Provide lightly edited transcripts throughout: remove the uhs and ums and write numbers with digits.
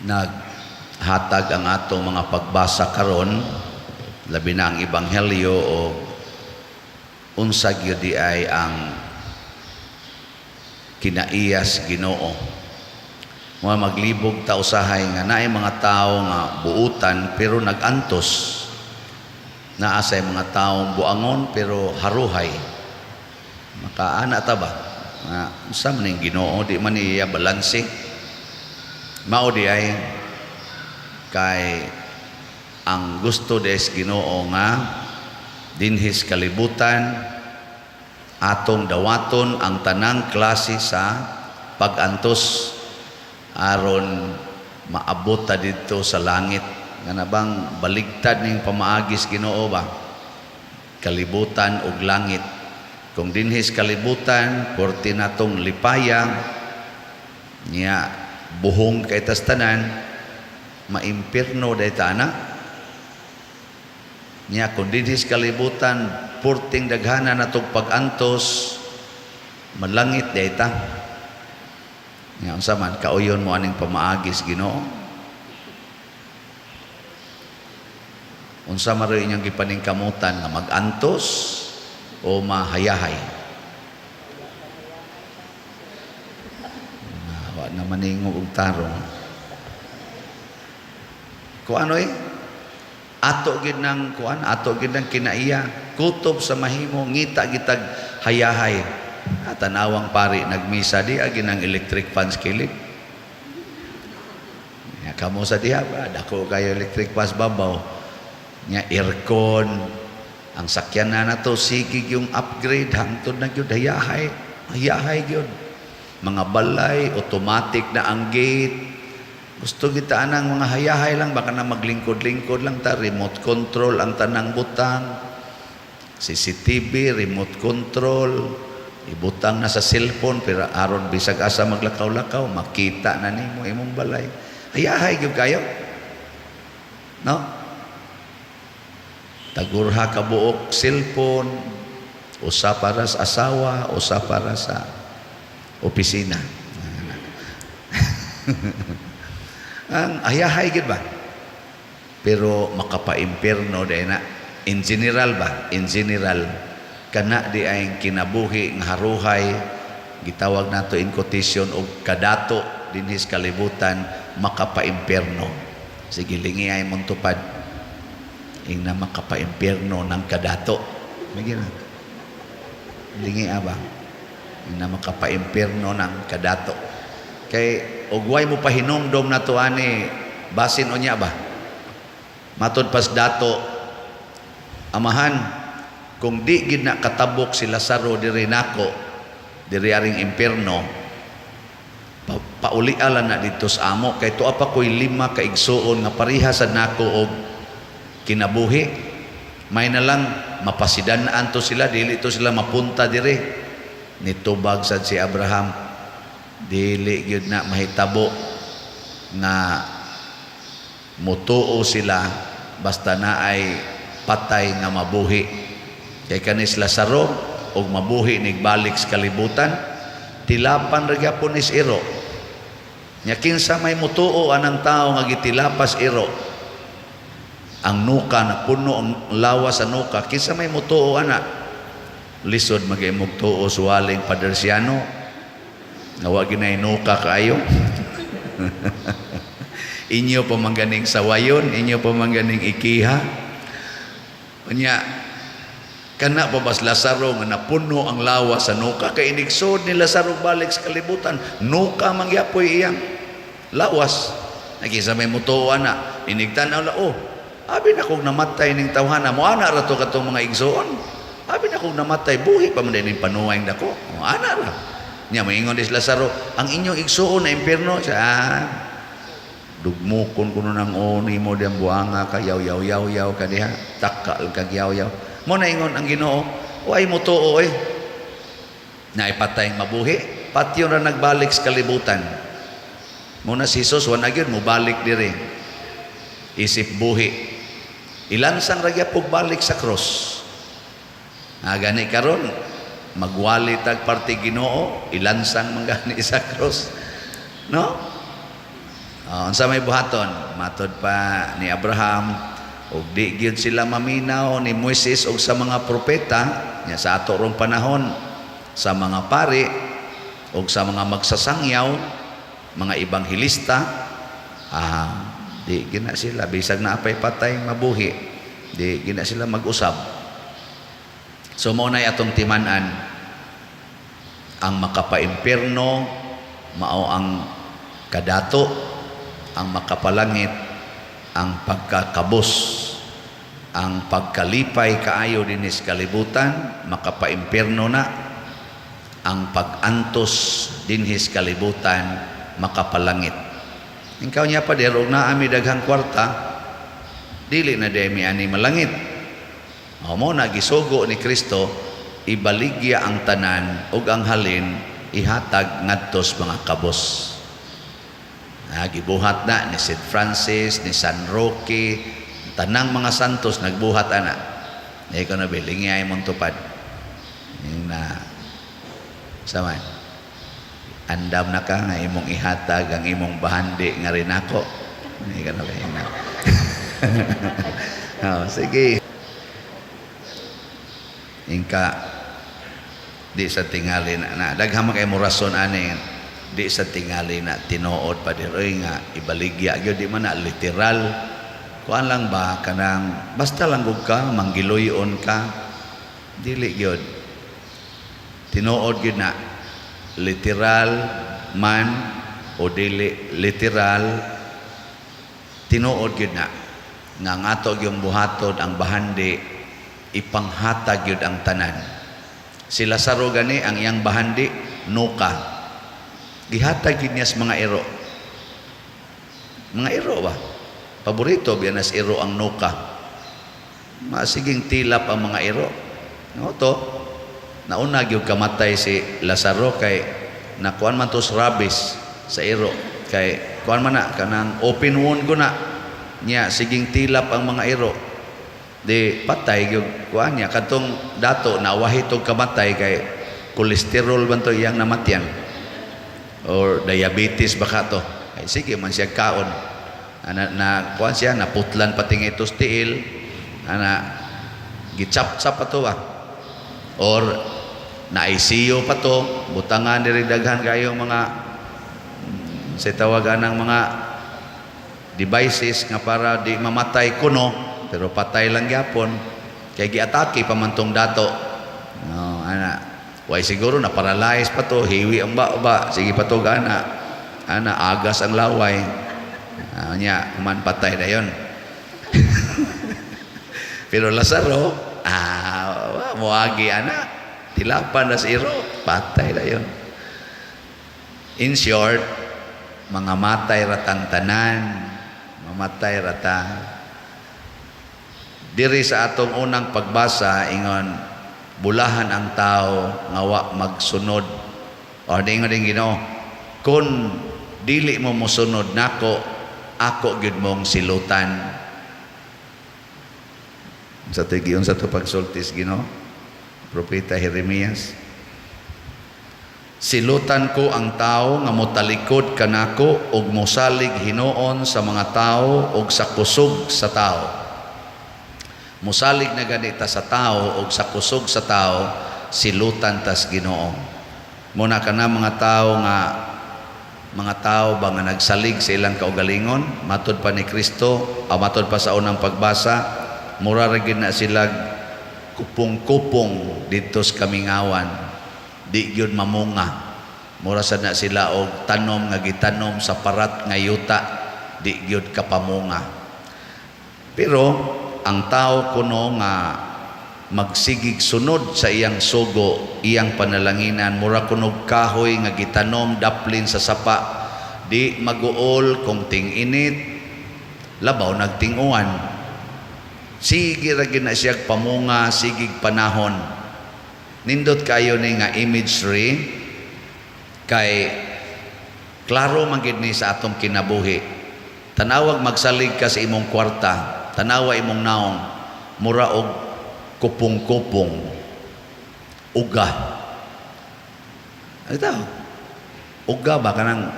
Naghatag ang atong mga pagbasa karon, labi na ang ebanghelyo, o unsa gyud di ay ang kinaiyas Ginoo. Mga maglibog ta usahay nga naay mga tawo nga buutan pero nagantos. Naa say mga taong buangon pero haruhay. Makaana ta ba? Nga unsa man ning Ginoo, di man niya balanse. Mao di ay kay ang gusto des Ginoo nga dinhis kalibutan atong dawaton ang tanang klase sa pag-antos aron maabot ta didto sa langit. Nga na bang baligtad ning pamaagis Ginoo ba, kalibutan ug langit. Kung dinhis kalibutan porti natong lipaya niya, buhong kay tas tanan, maimpirno day ta ana niya. Kung dinhis kalibutan porting daghana natong pag-antos, malangit day ta niya. Unsa man kauyon mo aning pamaagis Ginoo? Unsa man ro'y inyong gipaningkamutan, nga mag-antos o mahayahay? Wa na maningo og tarong. Kuan oy, ato gid nang kuan, ato gid nang kinaiya, kutob sa mahimo ngita gitag hayahay. Ah, tanawang pari nagmisa di agi ng electric fans kilid. Ya, kamo sa diha ba dako kayo electric fans babaw. Nya aircon ang sakyan na nato, sige yung upgrade hangtod na gyud hayahay. Hayahay gyud. Mga balay automatic na ang gate. Gusto kita anang mga hayahay lang, baka na maglingkod-lingkod lang ta, remote control ang tanang butang. CCTV, remote control, ibutang na sa cellphone pero aron bisag asa maglakaw-lakaw, makita na nimo imong balay. Hayahay gyud kayo. No? Tagurha ka buok cellphone, usa para sa asawa, usa para sa opisina. Ang hayahay gyud ba? Pero makapaimpierno di na. In general ba? In general, kana di ay kinabuhi nga haruhay, gitawag nato in quotation og kadato dinhis kalibutan, makapaimpierno. Sige, lingi ay mong tupad. Ing na makapaimpierno ng kadato. May gina. Lingi ba? Ing na makapaimpierno ng kadato. Kay ugway mo pahinumdom na to ani, basin unya ba? Matod pas dato, amahan, kung di gid na katabok si Lazaro diri nako, diri aring impierno, pauliala na dito sa amo kay tuwa pa ko'y lima ka igsuon nga pareha sad nako og kinabuhi. May na lang mapasidan-an to sila, dili to sila mapunta diri. Nitubag sad si Abraham, dili gyud na mahitabo nga mutuo sila basta na ay patay nga mabuhi. Kay kanis Lazaro og mabuhi nigbalik sa kalibutan, tilapan ra gyapon is iro. Nya kinsa may mutuo anang tao nga gitilapas iro? Ang nuka na puno ang lawas sa nuka, kinsa may mutuo ana? Lisod magimog tuo suwaling Padersiano nga wa ginay nuka kaayo. Inyo pa man ganing sawayon, inyo pa man ganing ikiha. Unya kana pa bas Lazaro nga napuno ang lawas sa nuka, kay inigsod ni Lazaro balik sa kalibutan, nuka man gyapoy iyang lawas. Nagisa may mutuo ana? Inigtan-aw la, oh, abi na kong namatay ning tawhana mo, ana ra to katong mga igsoon. Abi na kong namatay, buhi pa man ning panuway dako. Oh, ana ra. Nya moingon dis Lazaro, ang inyong igsuon na impierno siya. Ah, dugmukon kuno nang oni mo diyang buanga ka, yaw yaw yaw yaw ka diha, takal kag yaw yaw. Mo na ingon ang Ginoo, way mo tuo eh. Naipatay mabuhi, patyon ra nagbalik sa kalibutan. Mo na si Jesus wa na gyud mobalik diri. Isip buhi. Ilansang ra gyapon balik sa cross. Ah, gani karon magwali tag parte Ginoo, ilansang manggani sa cross. No? Oh, unsa may buhaton? Matod pa ni Abraham, ug di gyud sila maminaw ni Moises ug sa mga propeta nya sa ato rong panahon, sa mga pari ug sa mga magsasangyaw, mga ebanghelista, di gina sila, bisag naa pay patay mabuhi, di gina sila mag-usab. So mao nay atong timan-an, ang makapaimpierno mao ang kadato, ang makapalangit ang pagkakabos. Ang pagkalipay kaayo dinhi sa kalibutan makapaimpierno na, ang pag-antos dinhi sa kalibutan makapalangit. Ikaw niya pa og naa mi daghang kwarta, dili na diay mi ani malangit. O mao na gisugo ni Kristo, ibaligya ang tanan ug ang halin ihatag ngadto sa mga kabos. Na gibuhat na ni St. Francis, ni San Roque, tanang mga santos nagbuhat ana. Ikaw na bilingi ay mong tupad. Yung na saman. Andam na ka nga imong ihatag ang imong bahandi nga rin ako. Ikaw na na. Oh, sige. Ingka di sa tingali na, na daghan man kay mo rason ani, di sa tingali na tinuod pa oy nga ibaligya gyud, di man na literal, kuan lang ba, kanang basta lang gud ka manggiluyon ka. Dili gyud, tinuod gyud na, literal man o dili literal, tinuod gyud na nga ang ato gyung buhaton, ang bahandi, ipanghatag gyud ang tanan. Si Lazaro gani, ang iyang bahandi nuka, gihatag gyud niya sa mga iro. Mga iro ba, paborito biya nas iro ang nuka, masiging tilap ang mga iro, no? To nauna gyud kamatay si Lazaro kay nakuan man to sa rabies sa iro, kay kuan man na, kanang open wound ko na niya, siging tilap ang mga iro, di patay gyud kuan niya. Kadtong dato nawahi tog kamatay kay kolesterol man to iyang namatyan or diabetes baka to, ay sige man siya kaon ana, na kuan siya, naputlan pati nga itos tiil ana, gichap-chap pa to ba, or na ICU pa to, butangan diri daghan kayo mga sa tawagan ng mga devices nga para di mamatay kuno, pero patay lang gyapon kay giatake pa man tong dato, no? Ana, way siguro na paralyze pa to, hiwi ang ba, sige pa to ana ana, agas ang laway. Nya man patay na yon. Pero Lazaro, moagi ana, tilapan na sa iro, patay na yon. In short, mga matay ratang tanan, mamatay rata. Diri sa atong unang pagbasa, ingon, bulahan ang tao nga wa magsunod. O ingon din Ginoo, kung dili mo mosunod nako, ako gyud mong silutan. Sa tigiyon sa to pagsultis Ginoo, Propeta Jeremias. Silutan ko ang tao nga motalikod kanako ug mosalig hinuon sa mga tao ug sa kusog sa tao. Musalig na ganita sa tao ug sa kusog sa tao, silutan tas Ginoo. Muna kana mga tao nga mga tao ba nga nagsalig sa ilang kaugalingon, matod pa ni Kristo, o matod pa sa unang pagbasa, mura ra gyud na sila kupong-kupong didto sa kamingawan. Di gyud mamunga. Mura sad na sila og tanom nga gitanom sa parat nga yuta, di gyud kapamunga. Pero ang tao kuno nga magsigig sunod sa iyang sugo, iyang panalanginan, mura kunog kahoy nga gitanom daplin sa sapa, di maguol kung ting-init, labaw nagting-uwan. Sige ra gyud na siya pamunga, sigig panahon. Nindot kayo ni nga imagery kay klaro man gid ni sa atong kinabuhi. Tanawag magsalig ka sa imong kwarta, tanawa imong naong, mura og kupong-kupong, uga. Ano tao? Uga ba kanang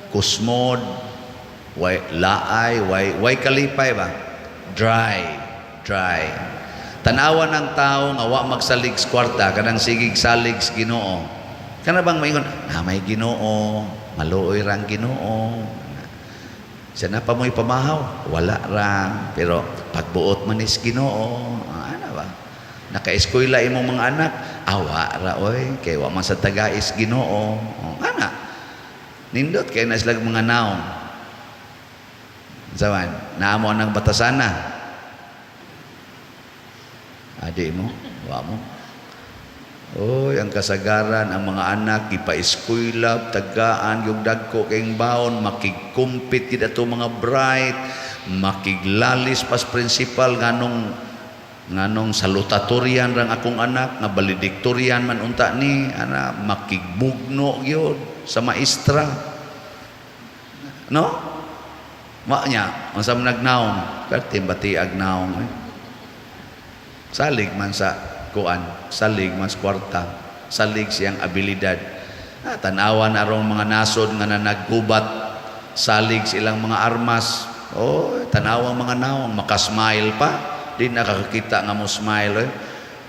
kusmod, Way laay, way kalipay ba? Dry, dry. Tanawa ng tao nga wa magsalig sa kwarta, kanang sigig salig sa Ginoo. Kana bang maingon, "Na may Ginoo, maluoy rang Ginoo. Siya na pa mo'y pamahaw, wala ra, pero pagbuot man is Ginoo," ana ba? Naka-eskwela imong mga anak, awa ra oy, kay wa man sa tagais Ginoo. Oh, ana. Nindot kay na sila mga naong. Sawan, naamo ang batasana. Adi mo, wa mo. Oy, ang kasagaran, ang mga anak gipa-eskwela, tagaan yung dagko kayong baon, makig-compete gid ato mga bright, makiglalis pas principal nganong salutatorian rang akong anak nga valedictorian man unta ni ana, makigbugno gyud sa maestra, no? Ma nya unsa man nagnaong perti batiag naong eh. Salig man sa kuan, salig man sa kwarta, salig siyang abilidad. Ah, tanawa na arong mga nasod nga nanaggubat, salig silang mga armas. Oh, tanawang mga naong makasmile pa, di nakakakita nga mo smile eh.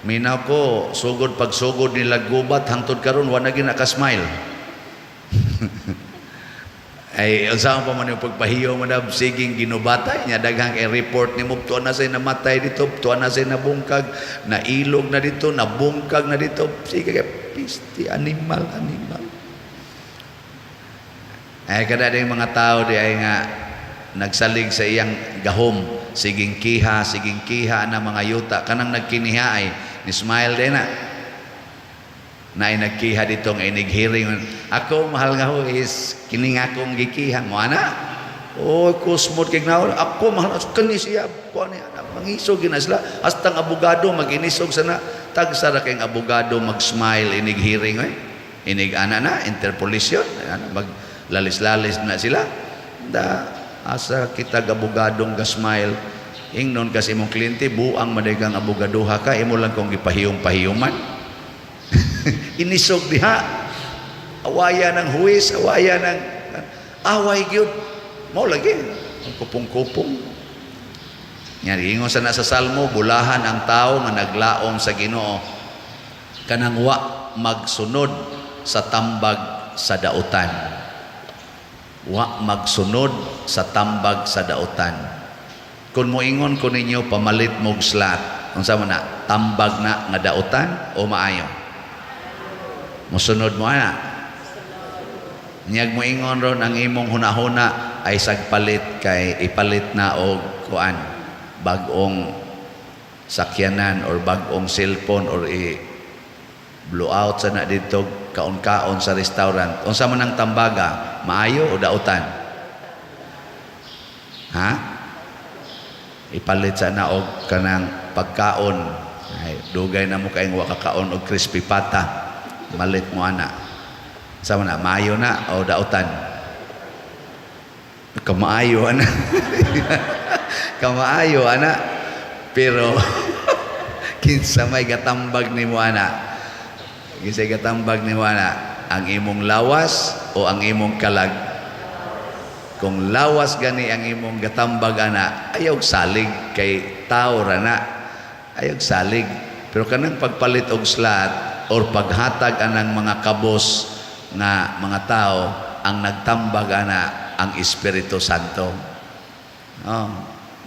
Minaw ko, sugod pagsugod nila gubat hangtod karon wa na gyud nakasmile. Ay, unsa pa man yung pagpahiyo mo na siging ginubatay niya, daghang kay report ni mo, tuwa na say namatay dito, tuwa na say nabungkag, nailog na dito, nabungkag na dito, sige kay pisti animal animal. Ay, kada ding mga tao di ay nga nagsalig sa iyang gahom, siging kiha na mga yuta, kanang nagkiniha ay ni smile din na na ay nagkiha dito nga inig hearing, "Ako mahal nga ho is kini nga akong gikiha mo," ana. "Oh, kusmot kay naon ako mahal kani siya ko ani," ana, mangisog gina sila hastang abogado maginisog sana, tagsa ra kay abogado mag-smile inig hearing oy, inig ana na interpolation ana, mag lalis-lalis na sila da. Asa kita abogadong ga-smile? Ingnon kasi imong kliyente, "Buang madegang abogadoha ka, imo lang kong gipahiyom-pahiyuman." Inisog diha, awaya ng huwis, awaya ng away gyud mao lagi ang kupong-kupong. Yan, ingon sa nasa Salmo, bulahan ang tao nga naglaom sa Ginoo, kanang wa magsunod sa tambag sa dautan, wa magsunod sa tambag sa dautan. Kung moingon ko ninyo, pamalit mog slot, unsa man na tambag na nga dautan o maayo? Musunod mo ana? Nyag moingon ron ang imong hunahuna ay sagpalit kay ipalit na og kuan, bag-ong sakyanan or bag-ong cellphone or i blow out sa na dito, kaon-kaon sa restaurant. Unsa man ang tambaga, maayo o dautan? Ha? Ipalit sa na og kanang pagkaon. Ay, dugay na mo kayong wakakaon og crispy pata. Malit mo ana. Sa man na, maayo na o dautan? Kamaayo ana. Kamaayo ana. Pero kinsa may gatambag nimo ana? Kinsa gatambag nimo ana? Ang imong lawas o ang imong kalag? Kung lawas gani ang imong gatambag ana, ayaw salig kay tao ra na. Ayaw salig. Pero kanang pagpalit og slot or paghatag anang mga kabos nga mga tao, ang nagtambag ana ang Espiritu Santo. Oh,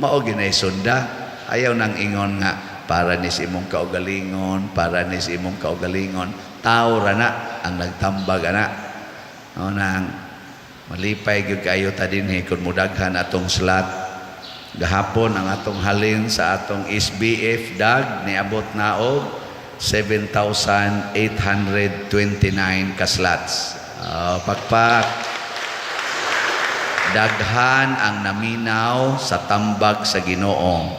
mao ginay sunda. Ayaw nang ingon nga para ni sa imong kaugalingon, para ni sa imong kaugalingon. Tao ra na ang nagtambag ana. Oh, nang malipay gyud kayo ta dinhi kung mudaghan atong slot. Gahapon ang atong halin sa atong SBF dag niabot na og 7,829 ka slots. Oh, pakpak. Daghan ang naminaw sa tambag sa Ginoo.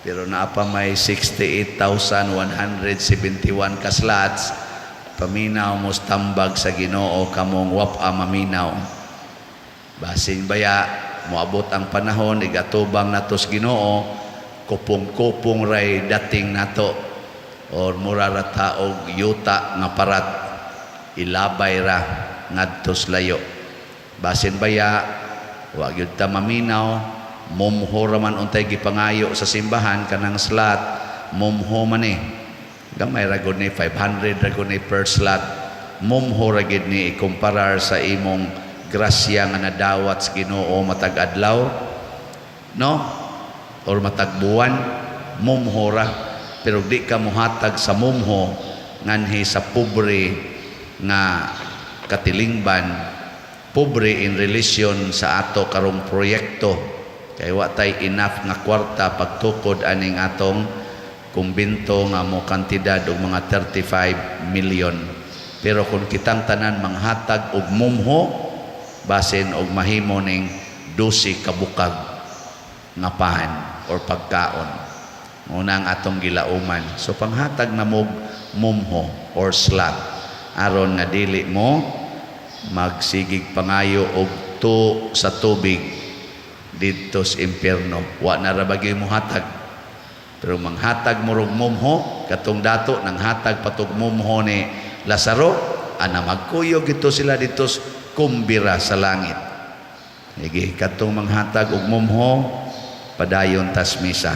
Pero naa pa may 68,171 ka slots. Paminaw mo sa tambag sa Ginoo kamong wapa maminaw. Basin baya moabot ang panahon igatubang nato sa Ginoo, kupong-kupong ray dating nato or mura ra ta og yuta nga parat, ilabay ra ngadto sa layo. Basin baya Wa gyud ta maminaw, mumho ra man untay gipangayo sa simbahan, kanang slot, mumho man eh. Gamay ra gud ni, 500 ra gud ni per slot. Mumho ra gid ni ikumparar sa imong grasya nga nadawat sa Ginoo matag adlaw, no? Or matag buwan, mumho ra. Pero di ka muhatag sa mumho nganhi sa pobre nga katilingban, pobre in relation sa ato karong proyekto, kay wa tay enough nga kwarta pagtukod aning atong kumbinto nga mo kantidad og mga 35 million. Pero kung kitang tanan manghatag og mumho, basin og mahimo ning 12 ka bukag nga pan or pagkaon. Muna ang atong gilauman. So panghatag na mog mumho or slot aron nga dili mo magsigig pangayo og tu sa tubig didto sa impyerno. Wa na ra bagay mo hatag. Pero manghatag mo rog mumho, katong dato nang hatag patog mumho ni Lazaro, ana magkuyog ito sila dito sa kumbira sa langit. Sige, katong manghatag og mumho, padayon tas misa.